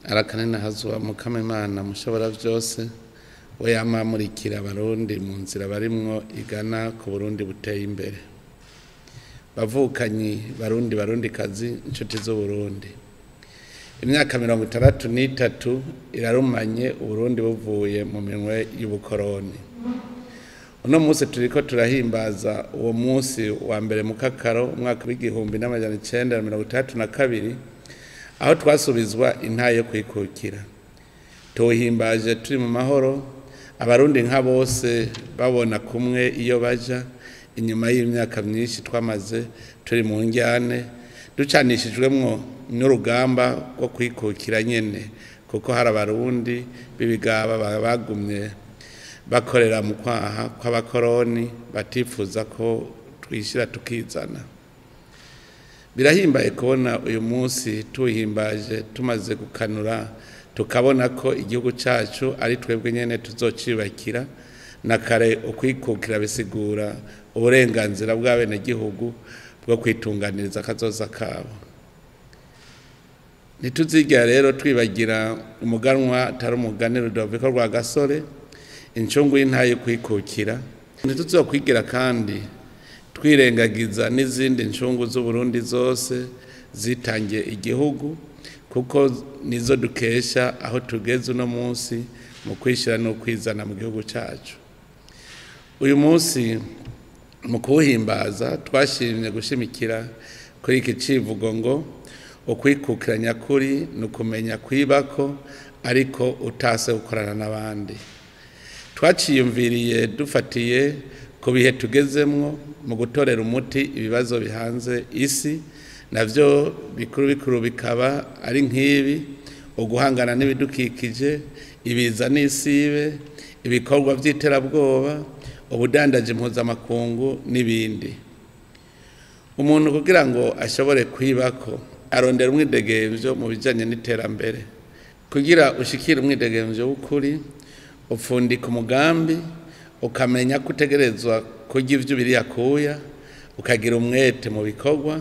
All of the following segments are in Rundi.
Arakanenahazwa Mukama Imana mushobora vyose, we yama amurikira Abarundi mu nzira barimwo igana ku Burundi buteye imbere. Bavukanyi Barundi, Barundikazi, inshuti z'Uburundi, imyaka 63 irarumanye Uburundi buvuye mu minwe y'ubukoroni. Uno munsi turiko turahimbaza uwo munsi wa mbere Mukakaro umwaka w'1962, aho twasubizwa intahe yo kwikukira. Tuwuhimbaje turi mu mahoro, Abarundi nka bose babona kumwe iyo baja, inyuma y'imyaka myinshi twamaze turi mu njyane, ducanishijwemwo n'urugamba rwo kwikukira nyene, kuko hari Abarundi b'ibigaba bagumye bakorera mu kwaha kw'abakoroni, batifuza ko twishira tukizana. Birahimbaye kubona uyu munsi tuwuhimbaje tumaze gukanura, tukabona ko igihugu cacu ari twebwe nyene tuzociyubakira. Na kare ukwikukira bisigura uburenganzira bw'abenegihugu bwo kwitunganiriza akazoza kabo. Ntituzigera rero twibagira umuganwa atari umugani Rudoviko Rwagasore, incungu y'intahe yo kwikukira. Ntituzokwigira kandi twirengagiza n'izindi ncungu z'Uburundi zose zitangiye igihugu, kuko nizo dukesha aho tugeze uno munsi mu kwishira no kwizana mu gihugu cacu. Uyu munsi mu kuwuhimbaza twashimye gushimikira kuri iki civugo ngo ukwikukira nyakuri ni ukumenya kwibako ariko utase gukorana n'abandi. Twaciyumviriye dufatiye ku bihe tugezemwo mu gutorera umuti ibibazo bihanze isi, navyo bikuru bikuru bikaba ari nk'ibi: uguhangana n'ibidukikije, ibiza n'isibe, ibikorwa vy'iterabwoba, ubudandaji mpuzamakungu n'ibindi. Umuntu kugira ngo ashobore kwibako arondera umwidegemvyo mu bijanye n'iterambere. Kugira ushikire umwidegemvyo w'ukuri, upfundika umugambi, ukamenya ko utegerezwa kurya ivyo ubiriye akuya, ukagira umwete mu bikorwa,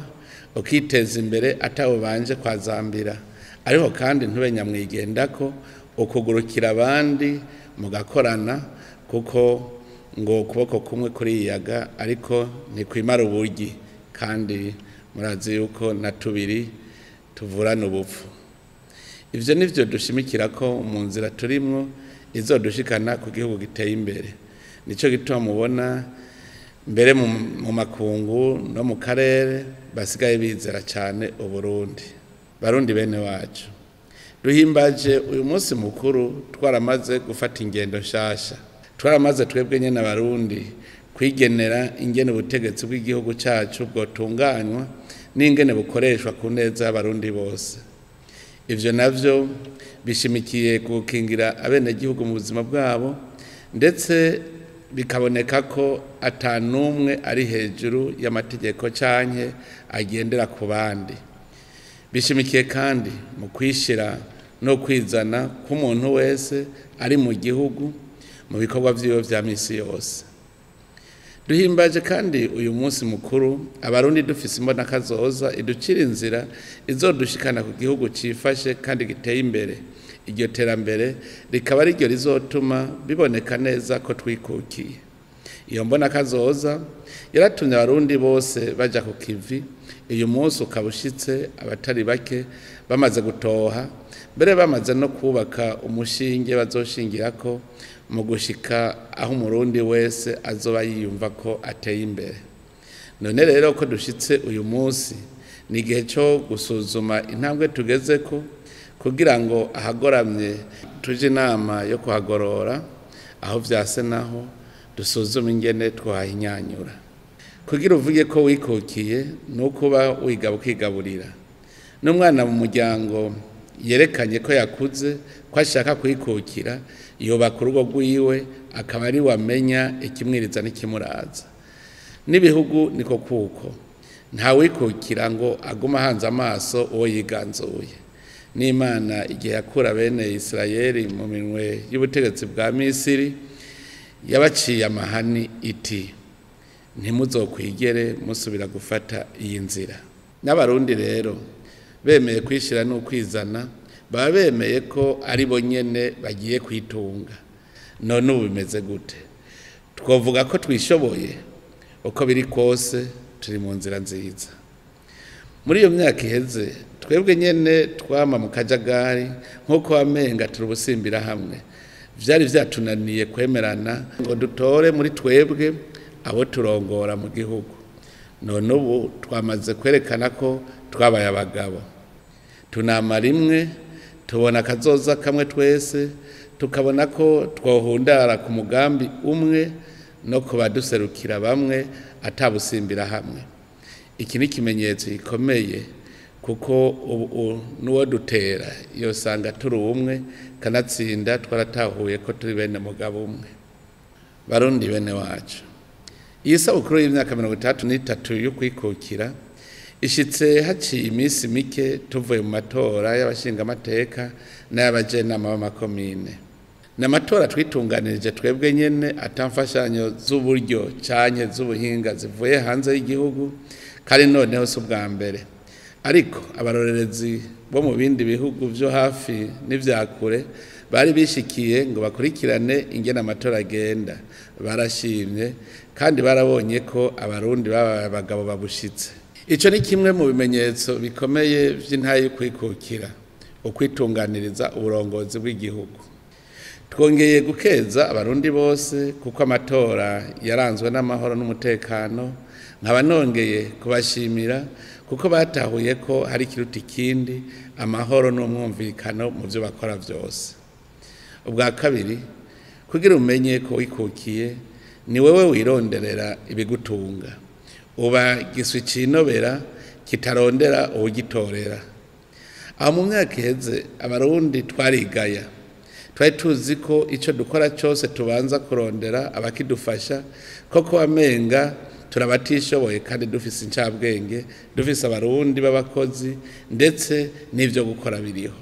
ukiteza imbere atawubanje kwazambira, ariko kandi ntube nyamwigendako, ukugurukira abandi mugakorana, kuko ngo ukuboko kumwe kuriyaga ariko ntikwimara uburyi, kandi murazi yuko na tubiri tuvurana ubupfu. Ivyo nivyo dushimikira ko mu nzira turimwo izodushikana ku gihugu giteye imbere. Nico gituma mubona mbere mu makungu no mu karere basigaye bizera cane Uburundi. Barundi bene wacu, duhimbaje uyu munsi mukuru twaramaze gufata ingendo nshasha. Twaramaze twebwe nyene Abarundi kwigenera ingene ubutegetsi bw'igihugu cacu bwotunganywa n'ingene bukoreshwa ku neza y'Abarundi bose. Ivyo navyo bishimikiye gukingira abenegihugu mu buzima bwabo, ndetse bikaboneka ko ata n'umwe ari hejuru y'amategeko canke agendera ku bandi. Bishimikiye kandi mu kwishira no kwizana k'umuntu wese ari mu gihugu mu bikorwa vyiwe vya misi yose. Duhimbaje kandi uyu munsi mukuru Abarundi dufise imbonakazoza iducira inzira izodushikana ku gihugu cifashe kandi giteye imbere. Iryo terambere rikaba ariryo rizotuma biboneka neza ko twikukiye. Iyo mbonakazoza yaratumye Abarundi bose baja ku kivi. Uyu munsi ukaba ushitse abatari bake bamaze gutoha, mbere bamaze no kubaka umushinge bazoshingirako mu gushika aho Umurundi wese azoba yiyumva ko ateye imbere. None rero ko dushitse uyu munsi, ni igihe co gusuzuma intambwe tugezeko kugira ngo ahagoramye tuje inama yo kuhagorora, aho vyase naho dusuzume ingene twahinyanyura. Kugira uvuge ko wikukiye nuko uba wiga ukigaburira. N'umwana mu muryango yerekanye ko yakuze, ko ashaka kwikukira, yubaka urugo rwiwe akaba ari wamenya ikimwiriza n'ikimuraza. N'ibihugu niko kuko ntawikukira ngo agume ahanze amaso uwo yiganzuye. N'Imana igihe yakura bene Isirayeli mu minwe y'ubutegetsi bwa Misiri, yabaciye amahani iti: ntimuzokwigere musubira gufata iyi nzira. N'Abarundi rero bemeye kwishira n'ukwizana, Baba bemeye ko ari bo nyene bagiye kwitunga. None ubu bimeze gute? Twovuga ko twishoboye? Uko biri kose turi mu nzira nziza. Muri iyo myaka iheze twebwe nyene twama mu kajagari nk'uko wamenga turi ubusimbira hamwe. Vyari vyatunaniye kwemerana ngo dutore muri twebwe abo turongora mu gihugu. None ubu twamaze kwerekana ko twabaye abagabo. Tunama rimwe, tubona akazoza kamwe twese, tukabona ko twohundara ku mugambi umwe no kubaduserukira bamwe atabusimbira hamwe. Iki ni ikimenyetso gikomeye kuko ubu n'uwo dutera yosanga turi umwe, kanatsinda twaratahuye ko turi bene mugabo umwe. Barundi bene wacu, iyi sabukuru y'imyaka 63 yo kwikukira ishitse haciye iminsi mike tuvuye mu matora y'abashingamateka n'ay'abajenama b'amakomine. Ni amatora twitunganirije twebwe nyene atamfashanyo z'uburyo canke z'ubuhinga zivuye hanze y'igihugu, kandi noneho si ubwa mbere. Ariko abarorerezi bo mu bindi bihugu vyo hafi n'ivya kure bari bishikiye ngo bakurikirane ingene amatora agenda. Barashimye kandi barabonye ko abarundi babaye abagabo babushitse. Ico ni kimwe mu bimenyetso bikomeye vy'intahe yo kwikukira, ukwitunganiriza uburongozi bw'igihugu. Twongeye gukeza abarundi bose kuko amatora yaranzwe n'amahoro n'umutekano, nkaba nongeye kubashimira kuko batahuye ko hari ikiruta ikindi, amahoro n'umwumvikano mu vyo bakora vyose. Ubwa kabiri, kugira umenye ko wikukiye, ni wewe wironderera ibigutunga. Uba giswi cinobera kitarondera uwugitorera. Aho mu myaka iheze abarundi twarigaya. Twari tuzi ko ico dukora cose tubanza kurondera abakidufasha, koko wamenga turabatishoboye kandi dufise incabwenge, dufise abarundi b'abakozi ndetse n'ivyo gukora biriho.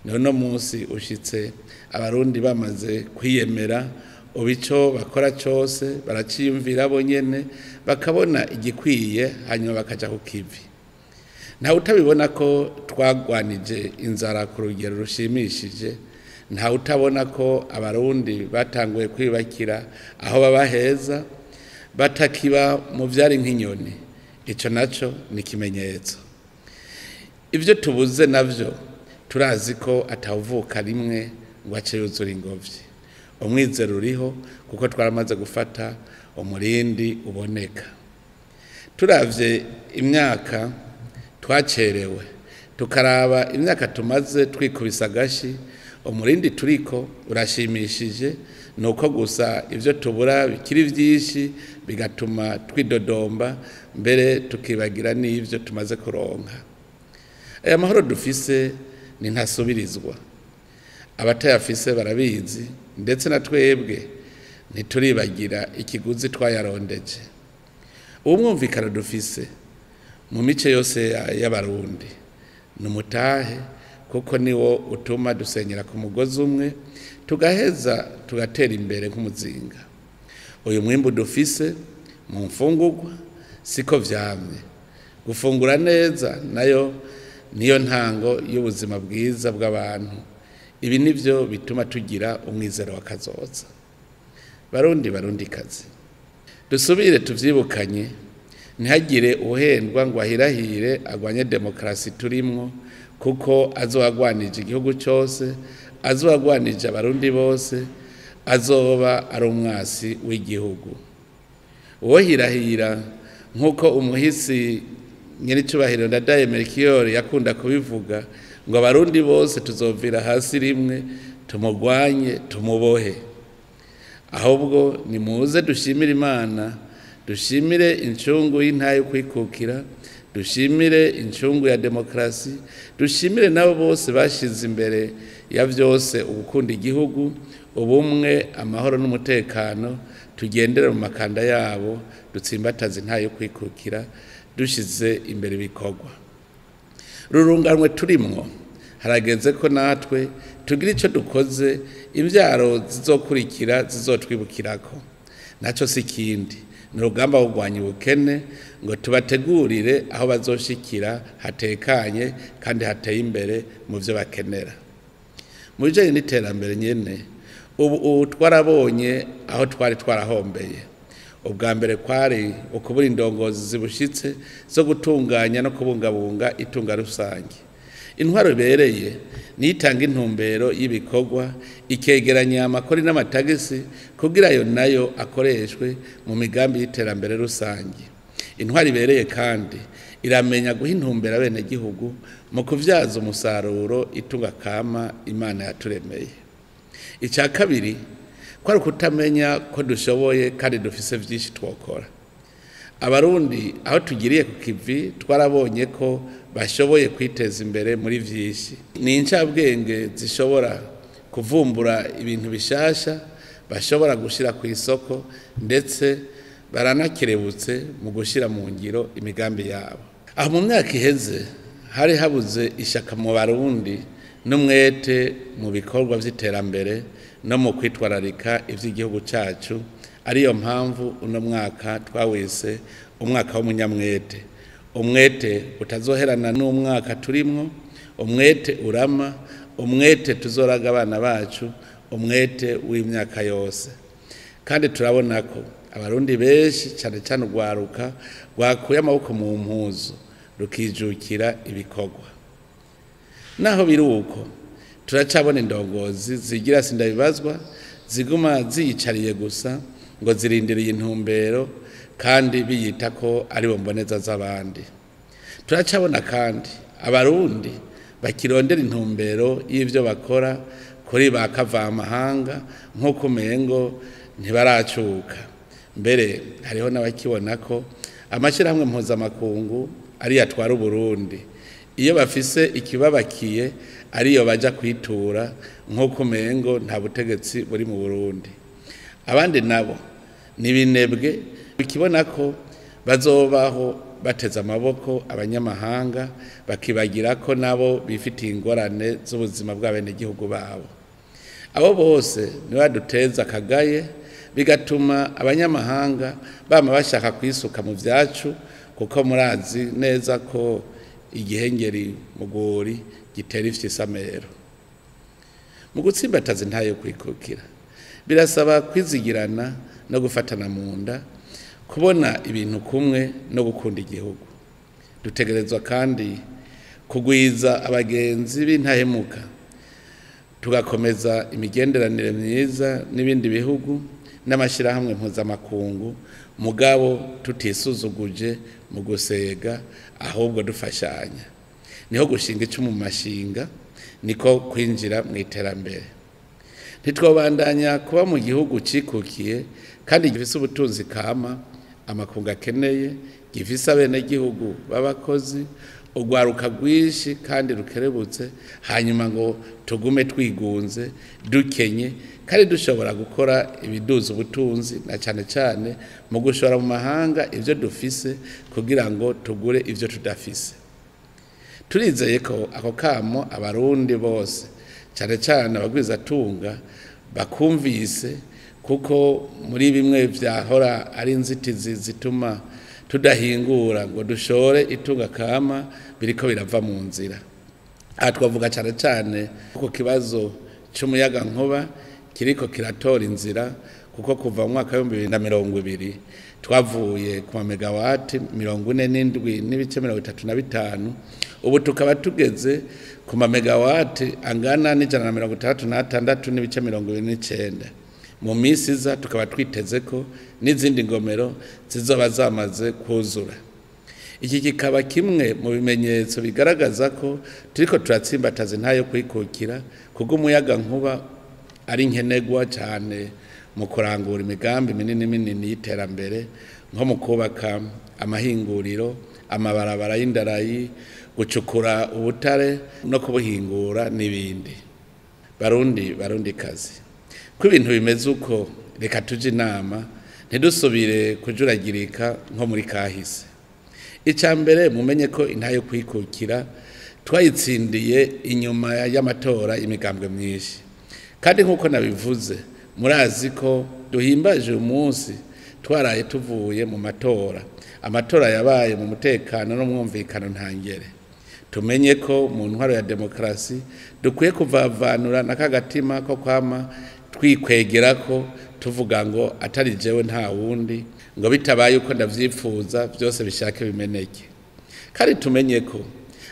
None munsi ushitse abarundi bamaze kwiyemera, ubico bakora cose baraciyumvira bo nyene, bakabona igikwiye hanyuma bakaja ku kivi. Nta utabibona ko twagwanije inzara ku rugero rushimishije, nta utabona ko abarundi batanguye kwibakira aho baba heza, batakiba mu vyari nk'inyoni. Ico naco ni ikimenyetso. Ivyo tubuze navyo turazi ko atawuvuka rimwe ngo ace yuzura ingobyi. Umwizero uriho kuko twaramaze gufata umurindi uboneka. Turavye imyaka twacerewe, tukaraba imyaka tumaze twikubisa agashi, umurindi turiko urashimishije, nuko gusa ivyo tubura bikiri vyinshi bigatuma twidodomba mbere tukibagira n'ivyo tumaze kuronka. Aya mahoro dufise ni ntasubirizwa. Abatayafise barabizi, ndetse na twebwe ntituribagira ikiguzi twayarondeje. Umwumvikano dufise mu mice yose y'abarundi ni umutahe, kuko niwo utuma dusenyera ku mugozi umwe tugaheza tugatera imbere nk'umuzinga. Uyu mwimbu dufise mu mfungurwa siko vyamye. Gufungura neza nayo niyo ntango y'ubuzima bwiza bw'abantu. Ibi nivyo bituma tugira umwizero wa kazoza. Barundi barundikazi, dusubire tuvyibukanye, ntihagire uhendwa ngo ahirahire agwanye demokarasi turimwo, kuko azoagwanije igihugu cose, azoagwanije abarundi bose, azoba ari umwasi w'igihugu. Uwo hirahira nk'uko umuhisi nyiricubahiro Ndadaye Melchior yakunda kubivuga, ngo abarundi bose tuzovira hasi rimwe, tumugwanye tumubohe. Ahubwo nimuze dushimire Imana, dushimire incungu y'intahe yo kwikukira, dushimire incungu ya demokarasi, dushimire nabo bose bashize imbere ya vyose ugukunda igihugu, ubumwe, amahoro n'umutekano, tugendere mu makanda yabo, dutsimbataze intahe yo kwikukira, dushize imbere ibikorwa. Rurunganwe turimwo, harageze ko natwe tugira ico dukoze, imvyaro zizokurikira zizotwibukirako. Naco si ikindi, Ni urugamba rwo kurwanya ubukene ngo tubategurire aho bazoshikira hatekanye kandi hateye imbere mu byo bakenera. Mu bijanye n'iterambere nyene, ubu twarabonye aho twari twarahombeye. Ubwa mbere kwari ukubura indongozi zibushitse zo gutunganya no kubungabunga itunga rusange. Intwaro ibereye nitanga intumbero y'ibikorwa, ikegeranya amakori n'amatagisi kugira ayo nayo akoreshwe mu migambi y'iterambere rusange. Intwaro ibereye kandi iramenya guha intumbero abenegihugu mu kuvyaza umusaruro itunga kama Imana yaturemeye. Icya kabiri kwari ukutamenya ko dushoboye kandi dufise vyinshi twokora. Abarundi aho tugiriye ku kivi twarabonye ko bashoboye kwiteza imbere muri vyinshi. Ni incabwenge zishobora kuvumbura ibintu bishasha bashobora gushira ku isoko, ndetse baranakerebutse mu gushira mu ngiro imigambi yabo. Aho mu myaka iheze hari habuze ishaka mu Barundi n'umwete mu bikorwa vy'iterambere no mu kwitwararika ivy'igihugu cacu, ariyo mpamvu uno mwaka twawise umwaka w'umunyamwete. Umwete utazoherana n'umwaka turimwo, umwete urama, umwete tuzoraga abana bacu, umwete w'imyaka yose. Kandi turabona ko Abarundi benshi cane cane urwaruka rwakuye amaboko mu mpuzu rukijukira ibikorwa. Naho biri uko, turacabona indongozi zigira sindabibazwa, ziguma ziyicariye gusa ngo zirindiriye intumbero kandi biyita ko ari bo mboneza z'abandi. Turacabona kandi Abarundi bakirondera intumbero y'ivyo bakora kuri ba kavamahanga nk'uko umengo ntibaracuka. Mbere hariho n'abakibona ko amashirahamwe mpuzamakungu ariyo atwara Uburundi, iyo bafise ikibabakiye ariyo baja kwitura nk'uko umengo nta butegetsi buri mu Burundi. Abandi nabo ni binebwe bikibona ko bazobaho bateze amaboko abanyamahanga, bakibagira ko nabo bifitiye ingorane z'ubuzima bw'abenegihugu babo. Abo bose nibo baduteza akagaye, bigatuma abanyamahanga bama bashaka kwisuka mu vyacu, kuko murazi neza ko igihengeri mu rwuri gitera ifyisamero. Mu gutsimbataza intahe yo kwikukira birasaba kwizigirana no gufatana mu nda, kubona ibintu kumwe no gukunda igihugu. Dutegerezwa kandi kugwiza abagenzi b'intahemuka, tugakomeza imigenderanire myiza n'ibindi bihugu n'amashirahamwe mpuzamakungu, mugabo tutisuzuguje mu gusega, ahubwo dufashanya. Niho gushinga icumu mu mashinga, niko kwinjira mu iterambere. Ntitwobandanya kuba mu gihugu cikukiye kandi gifise ubutunzi kama amakungu akeneye, gifise abenegihugu b'abakozi, urwaruka rwinshi kandi rukerebutse, hanyuma ngo tugume twigunze dukenye kandi dushobora gukora ibiduza ubutunzi, na cane cane mu gushora mu mahanga ivyo dufise kugira ngo tugure ivyo tudafise. Turizeye ko ako kamo Abarundi bose cane cane abagwizatunga bakumvise, kuko muri bimwe vyahora ari inzitizi zituma tudahingura ngo dushore itunga kama biriko birava mu nzira. Aha twavuga cane cane ku kibazo c'umuyagankuba kiriko kiratora inzira, kuko kuva mu mwaka w'ibihumbi bibiri na mirongo ibiri twavuye ku mamegawati 47.35, ubu tukaba tugeze ku mamegawati angana n'166.29. Mu minsi iza tukaba twiteze ko n'izindi ngomero zizoba zamaze kuzura. Iki kikaba kimwe mu bimenyetso bigaragaza ko turiko turatsimbataza intahe yo kwikukira, kuko umuyagankuba ari nkenerwa cane mu kurangura imigambi minini minini y'iterambere, nko mu kubaka amahinguriro, amabarabara y'indarayi, gucukura ubutare no kubuhingura n'ibindi. Barundi, Barundikazi, ko ibintu bimeze uko, reka tuje inama ntidusubire kujuragirika nko muri kahise. Icya mbere, mumenye ko intahe yo kwikukira twayitsindiye inyuma y'amatora imigambwe myinshi, kandi nk'uko nabivuze murazi ko duhimbaje uyu munsi Twaraye tuvuye mu matora, amatora yabaye mu mutekano n'umwumvikano ntangere. Tumenye ko mu ntwaro ya demokarasi dukwiye kuvavanura n'akagatima ko kwama twikwegera ko tuvuga ngo atari jewe nta wundi, ngo bitabaye uko ndavyifuza byose bishake bimeneke. Kandi tumenye ko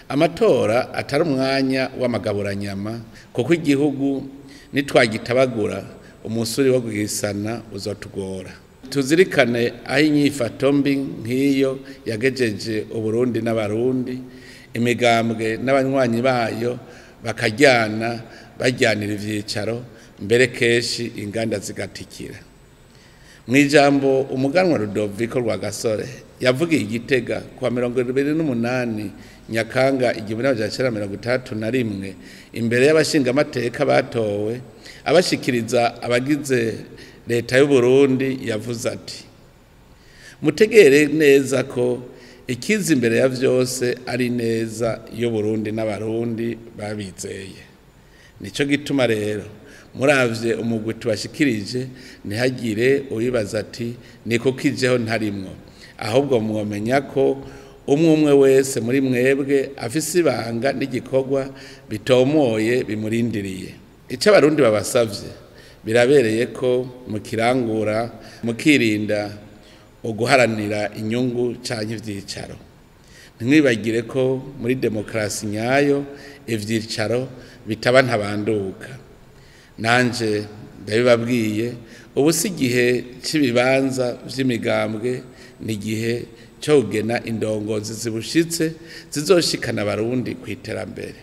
amatora atari umwanya w'amagaburanyama, kuko igihugu nitwagitabagura umusuri wo guhisana uzotugora. Tuzirikane aho inyifato mbi nk'iyo yagejeje Uburundi n'Abarundi, imigambwe n'abanywanyi bayo bakajyana bajyanira ivyicaro, mbere kenshi inganda zigatikira. Mu ijambo umuganwa Rudoviko Rwagasore yavugiye Igitega kuwa 28 Nyakanga 1961 imbere y'abashingamateka batowe, abashikiriza abagize leta y'u Burundi, yavuze ati: mutegere neza ko ikiza imbere ya vyose ari neza y'u Burundi n'Abarundi babizeye. Nico gituma rero muravye umugwi tubashikirije ntihagire uwibaza ati niko kijeho ntarimwo, ahubwo mwomenya ko umwe umwe wese muri mwebwe afise ibanga n'igikorwa bitomoye bimurindiriye. Ico Abarundi babasavye birabereye ko mukirangura, mukirinda uguharanira inyungu canke ivyicaro. Ntimwibagire ko muri demokarasi nyayo ivyicaro bitaba ntabanduka. Nanje ndabibabwiye, ubu si igihe c'ibibanza vy'imigambwe, ni igihe cyo kugena indongozi zibushitse zizoshikana Abarundi kw'iterambere.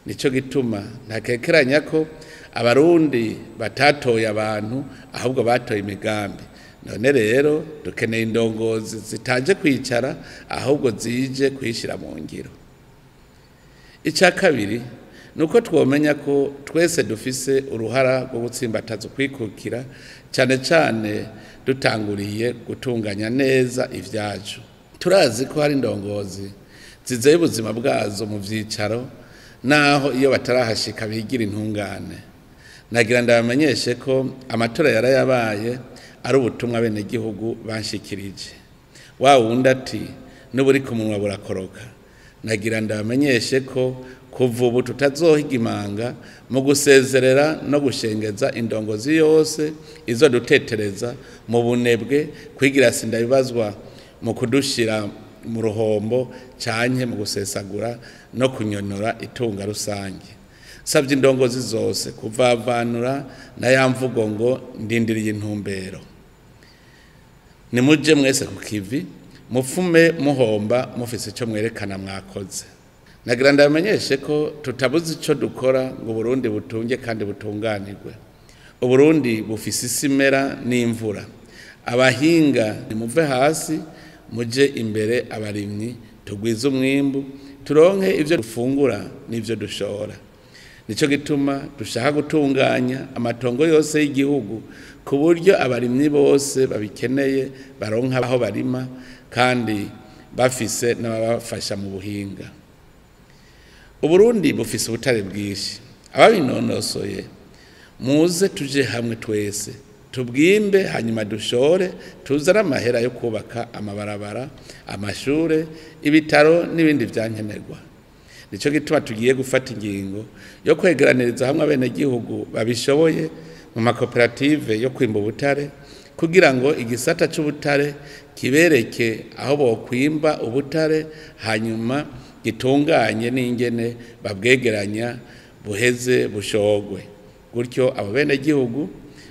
Nico gituma ntakekeranya ko Abarundi batatoye abantu, ahubwo batoye imigambi. None rero dukeneye indongozi zitaje kwicara, ahubwo zije kuyishira mu ngiro. Ica kabiri nuko twomenya ko twese dufise uruhara rwo gutsimbataza ukwikukira, cane cane dutanguriye gutunganya neza ivyacu. Turazi ko hari indongozi zizeye ubuzima bwazo mu vyicaro, naho iyo batarahashika bigira intungane. Nagira ndabamenyeshe ko amatora yarayabaye ari ubutumwa bene gihugu banshikirije. Wa wundi ati n'uburi ku munwa burakoroka. Nagira ndabamenyeshe ko kuva ubu tutazohiga imanga mu gusezerera no gushengeza indongozi yose izodutetereza mu bunebwe, kwigira sindabibazwa mu kudushira mu ruhombo canke mu gusesagura no kunyonora itunga rusange. Savye indongozi zose kuvavanura na ya mvugo ngo ndindiriye intumbero. Nimuje mwese ku kivi, mufume muhomba mufise ico mwerekana mwakoze. Nagira ndabamenyeshe ko tutabuze ico dukora ngo Burundi butunge kandi butunganirwe. Uburundi bufise isimera n'imvura. Abahinga nimuve hasi muje imbere, abarimyi tugwize umwimbu, turonke ivyo dufungura n'ivyo dushora. Nico gituma dushaka gutunganya amatongo yose y'igihugu ku buryo abarimyi bose babikeneye baronka aho barima kandi bafise n'ababafasha mu buhinga. Uburundi bufise ubutare bwinshi, ababinonosoye muze tuje hamwe twese tubwimbe, hanyuma dushore, tuzane amahera yo kubaka amabarabara, amashure, ibitaro n'ibindi vyankenerwa. Nico gituma tugiye gufata ingingo yo kwegeraniriza hamwe abenegihugu babishoboye mu makoperative yo kwimba ubutare, kugira ngo igisata c'ubutare kibereke aho bokwimba ubutare, hanyuma gitunganye n'ingene babwegeranya buheze bushogwe. Gutyo abo benegihugu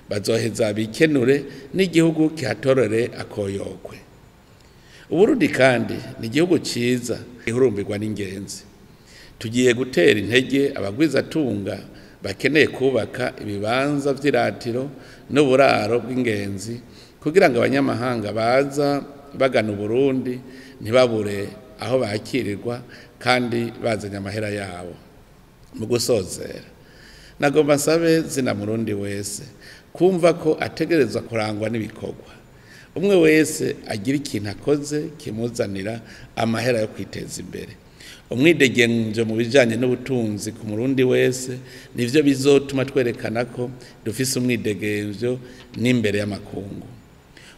bazoheza bikenure n'igihugu kihatorere akoyokwe. Uburundi kandi ni igihugu ciza gihurumbirwa n'ingenzi. Tugiye gutera intege abagwizatunga bakeneye kubaka ibibanza vy'iratiro n'uburaro bw'ingenzi, kugira ngo abanyamahanga baza bagana Uburundi ntibabure aho bakirirwa kandi bazanye amahera yabo. Mu gusozera, nagomba nsabe zina Murundi wese kumva ko ategerezwa kurangwa n'ibikorwa. Umwe wese agira ikintu akoze kimuzanira amahera yo kwiteza imbere. Umwidegemvyo mu bijanye n'ubutunzi ku Murundi wese nivyo bizotuma twerekana ko dufise umwidegemvyo n'imbere y'amakungu.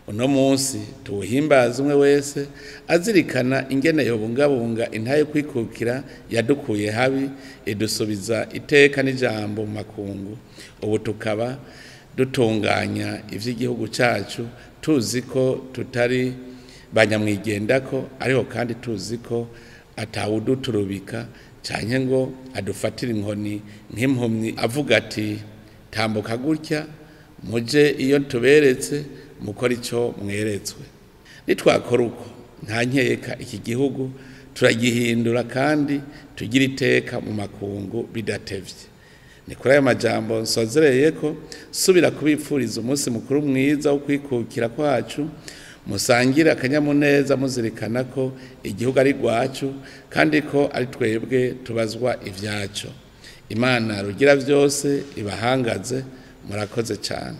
Uno munsi tuwuhimbaza umwe wese azirikana ingene yobungabunga intahe yo kwikukira yadukuye habi, idusubiza iteka n'ijambo mu makungu. Ubu tukaba dutunganya ivy'igihugu cacu tuzi ko tutari banyamwigendako, ariko kandi tuzi ko atawuduturubika canke ngo adufatire inkoni nk'impumyi avuga ati tambuka gutya muje iyo tuberetse mukora ico mweretswe. Nitwakora uko nta nkeka iki gihugu turagihindura kandi tugira iteka mu makungu bidatevye. Ni kuri ayo majambo nsozereye ko subira kubipfuriza umunsi mukuru mwiza wo kwikukira kwacu, musangire akanyamuneza muzirikana ko igihugu ari rwacu kandi ko ari twebwe tubazwa ivyaco. Imana rugira vyose ibahangaze. Murakoze cyane.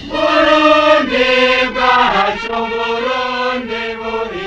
Burundi bwacu, Burundi buri